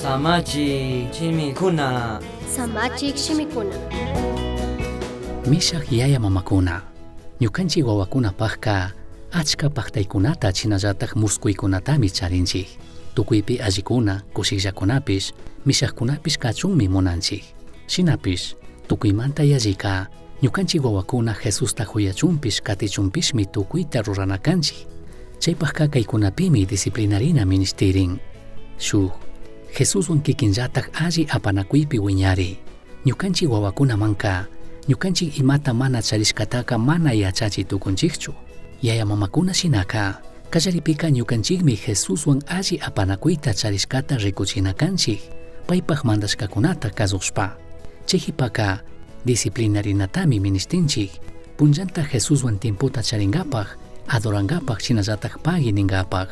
Samachik shimikuna. Samachik shimikuna. Mishak yaya mamakuna, ñukanchik wawakunapajka achka paktaykunata shinallatak muskuykunatami charinchik. Tukuypi allikuna, kushikllakunapish, mishakkunapish kachunmi munanchik. Shinapish, tukuymanta yallika, ñukanchik wawakuna Jesusta huyachunpish katichunpishmi tukuyta rurana kanchik. Chaypajka kaykunapimi disciplinarina minishtirin. Shuk, Jesuswan kikinllatak alli apanakuypi wiñari. Ñukanchik wawakunamanka, ñukanchik imata mana charishkataka mana yachachi tukunchikchu. Yaya mamakuna shinaka, kallaripika ñukanchikmi Jesuswan alli apanakuyta charishkata rikuchina kanchik, paypaj mandashkakunata kasushpa. Chay jipaka, disciplinarinatami minishtinchik, punllanta Jesuswan tiempota charingapaj, adorankapaj shinallatak pagui ninkapaj.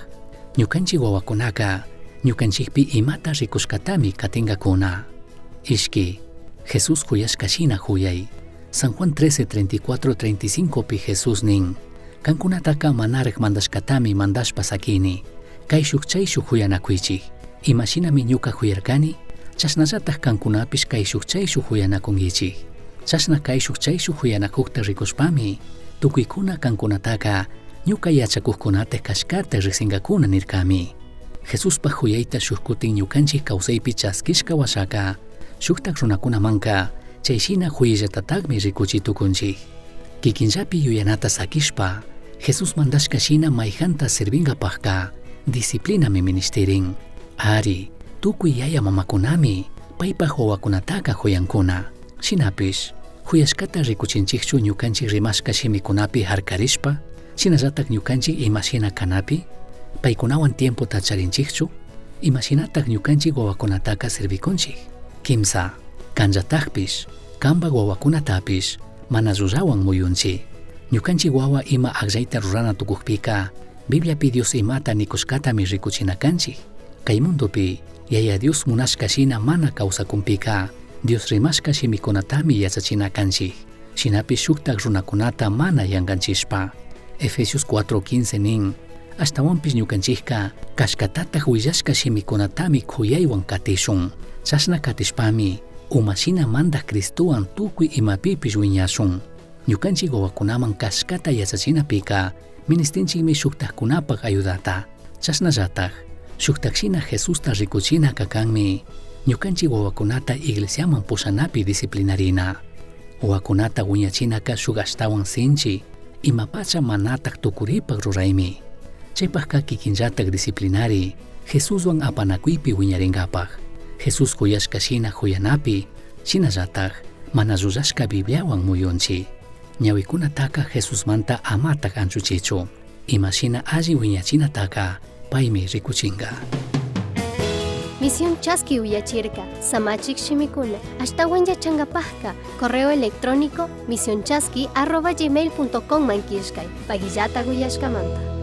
Ñukanchik wawakunaka, ñukanchikpi imata rikushkatami katinkakuna. Ishki, Jesús huyashka shina huyay. San Juan 13, 34, 35 pi Jesús nin, Kankunataka manarak mandashkatami mandashpa sakini, kayshuk chayshuk huyanakuychik. Imashinami ñuka huyarkani, chashnallatak kankunapish kayshuk chayshuk huyanakunkichik. Chashna kayshuk chayshuk huyanakukta rikushpami, tukuykuna kankunataka ñuka yachakukkunata kashkata riksinkakuna nirkami. Jesuspaj huyayta shuk kutin ñukanchik kawsaypi chaskishka washaka, shuktak runakunamanka chay shina huyallatatakmi rikuchi tukunchik. Kikinllapi yuyanata sakishpa, Jesús mandashka shina mayjanta sirvinkapajka disciplinami minishtirin. Ari, tukuy yaya mamakunami paypaj wawakunataka huyankuna. Shinapish, huyashkata rikuchinchikchu ñukanchik rimashka shimikunapi harkarishpa, shinallatak ñukanchik imashina kanapi, paykunawan tiempota charinchikchu, imashinatak ñukanchik wawakunataka sirvikunchik. Kimsa, kanllatakpish, kanpak wawakunatapish mana llullawan muyunchik. Ñukanchik wawa ima akllayta rurana tukukpika, Bibliapi Dios imata nikushkatami rikuchina kanchik. Kay mundopi, Yaya Dios munashka shina mana kawsakunpika, Dios rimashka shimikunatami yachachina kanchik. Shinapish shuktak runakunata mana yankanchishpa. Efesios 4:15 nin, ashtawanpish ñukanchikka kashkatatak willashka shimikunatami kuyaywan katishun. Chashna katishpami, umashina mandak Cristowan tukuy imapipish wiñashun. Ñukanchik wawakunaman kashkata yachachinapika, ministinchikmi shuktakkunapak ayudata. Chashnallatak, shuktakshina Jesusta rikuchina kakanmi, ñukanchik wawakunata iglesiaman pushanapi disciplinarina. Wawakunata wiñachinaka shuk ashtawan sinchi, imapacha manatak tukuripak ruraymi. Chaypajka kikinllatak disciplinari, Jesuswan apanakuypi wiñarinkapak. Jesús huyashka shina huyanapi, shinallatak mana llullashka Bibliawan muyunchik. Ñawikunataka Jesusmanta amatak anchuchichu. Imashina alli wiñachinataka paymi rikuchinka. Misión Chaski uyachirka, Samachik shimikuna, ashtawan yachankapajka, correo electrónico misionchaski@gmail.com man killkay, pagillata uyashkamanta.